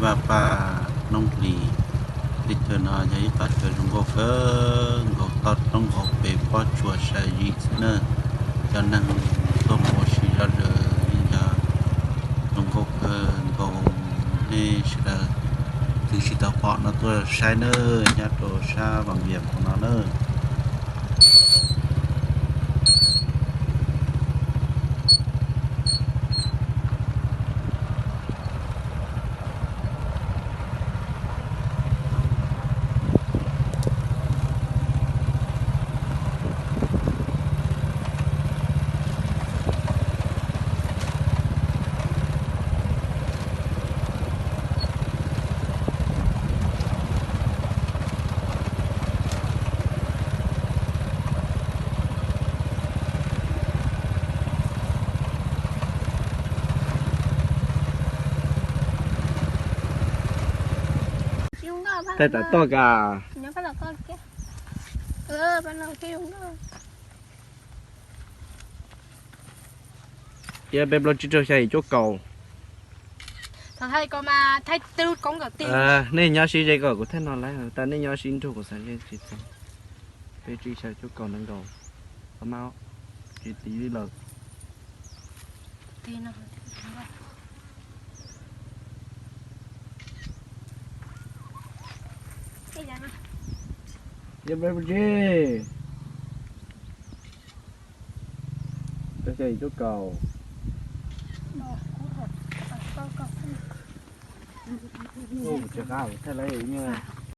Vaj Paj Noob Hlis. Teb chaws no yog ib qhov chaw zoo nkauj kawg nkaus, toj roob hauv pes pob tsuas sa zis xwb na. Cov neeg tuaj mus ua si zov zaws yeej yog zoo nkauj kawg nkaus. Nej sawv daws twg tsis tau pom no tuaj saib nawb, nyob rau sab Vaj Vias no nawb. Thaij tam toj kas. Yog peb plaub tsib rau xya yim cuaj kaum. Nej nyob sib ze kom kuv thaij no lawm, tas nej nyob sib nrug kuv xav ze tsis txog. Peb tsib xya cuaj kaum nees nkaum, tau mas tsis tiv li lawm. Yog peb tsib rau xya yim cuaj kaum. Tsis qab thaij lawm nyuj.